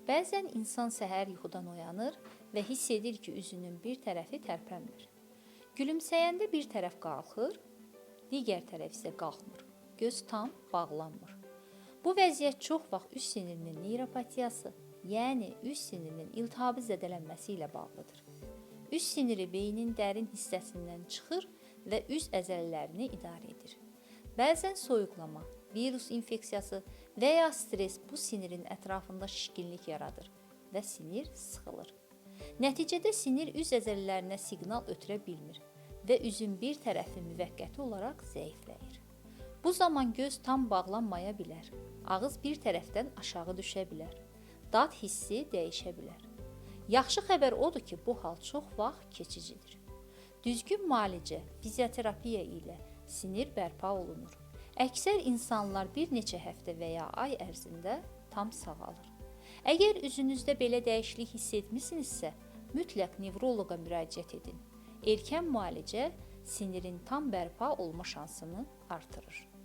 Bəzən insan səhər yuxudan oyanır və hiss edir ki, üzünün bir tərəfi tərpənmir. Gülümsəyəndə bir tərəf qalxır, digər tərəf isə qalxmır. Göz tam bağlanmır. Bu vəziyyət çox vaxt üz sinirinin neyropatiyası, yəni üz sinirinin iltihabi zədələnməsi ilə bağlıdır. Üz siniri beynin dərin hissəsindən çıxır və üz əzələlərini idarə edir. Bəzən soyuqlama, virus infeksiyası və ya stres bu sinirin ətrafında şişkinlik yaradır və sinir sıxılır. Nəticədə sinir üz əzələlərinə siqnal ötürə bilmir və üzün bir tərəfi müvəqqəti olaraq zəifləyir. Bu zaman göz tam bağlanmaya bilər, ağız bir tərəfdən aşağı düşə bilər, dad hissi dəyişə bilər. Yaxşı xəbər odur ki, bu hal çox vaxt keçicidir. Düzgün müalicə, fizioterapiya ilə sinir bərpa olunur. Əksər insanlar bir neçə həftə və ya ay ərzində tam sağalır. Əgər üzünüzdə belə dəyişiklik hiss etmisinizsə, mütləq nevroloqa müraciət edin. Erkən müalicə sinirin tam bərpa olma şansını artırır.